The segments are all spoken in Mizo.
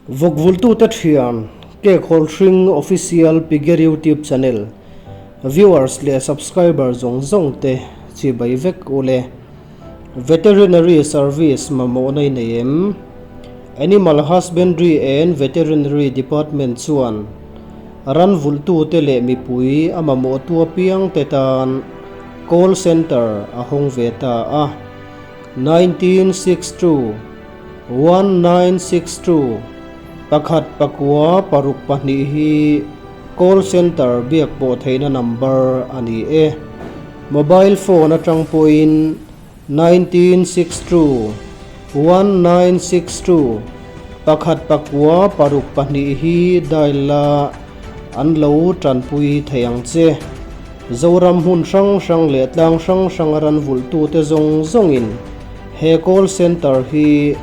Vawkvultute thian, Cake Hawlhring Official Pigger YouTube Channel viewers leh subscriber zawng zawng te chibai vek u le. Veterinary Service mamawh na i nei em? Animal Husbandry and Veterinary Department chuan ran vulhtute leh mipui a mamawhtu apiangte tan Call Centre a hawng ve ta a. 1962 1962 Pakhat pakua paruk pahnih hi Call Centre biak pawh theihna number a ni e. Mobile phone atang pawhin 1962 1962 Pakhat pakua paruk pahnih hi dial la an lo tanpui thei ang che. Zoram hmun hrang hrang leh tlang hrang hranga ran vulhtute zawng zawngin he call centre hi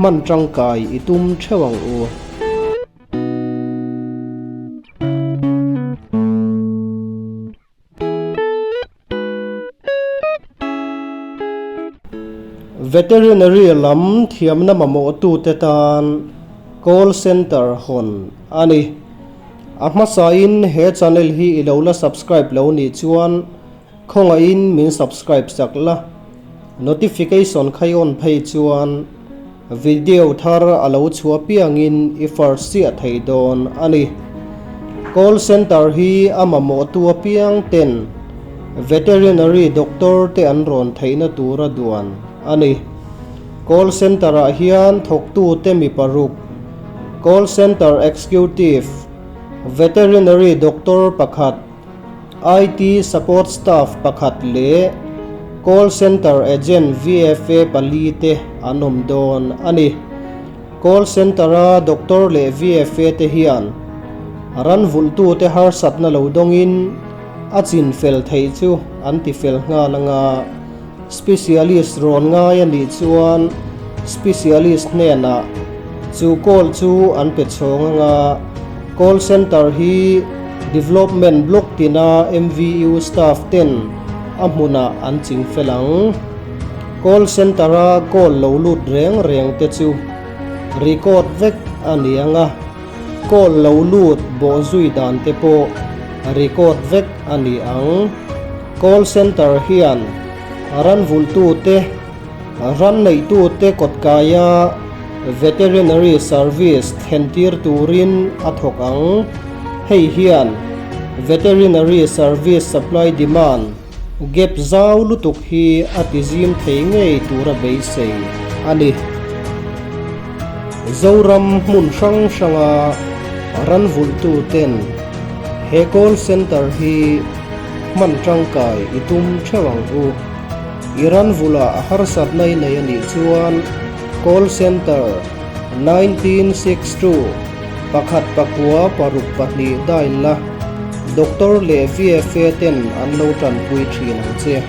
hman tangkai i tum theuh ang u. Veterinary lam thiamna mamawhtute tan call centre hawn a ni. A hmasain he channel hi i lo la subscribe lo nih chuan khawngaihin min subscribe sak la, notification kha i on phei chuan video thar a lo chhuah piangin i first chiah thei dawn a ni. Call centre hi a mamawhtu apiang ten veterinary doctor te an rawn theihna tura duan a ni. Call centre ah hian thawktute mi paruk, Call Centre Executive, Veterinary Doctor pakhat, IT Support Staff pakhat leh Call Centre Agent VFA pali te an awm dawn a ni. Call Centre-a Doctor leh VFA te hian ran vulhtute harsatna lo dawngin a chin fel theih chu an ti fel nghal anga Specialist rawn ngai a nih chuan Specialist hnenah chu call chu an pe chhawng anga call centre hi Development Block tina MVU staff ten a hmunah an ching fel ang. Call centre-a call lo lut reng reng te chu record vek a ni anga call lo lut bawhzui dan te pawh record vek a ni ang. Call centre hian ran vulhtute, ran neihtute kawtkaia veterinary service thlentir turin a thawk ang. Hei hian veterinary service supply demand gap zau lutuk hi a tizim thei ngei tura beisei a ni. Zoram hmun hrang hranga ran vulhtuten he call centre hi Hman tangkai i tum theuh ang u. I ran vula a harsatna i nei a nih chuan Call Centre 1962 pakhat pakua paruk pahnih dial la, Doctor leh VFA ten an lo tanpui thin ang che.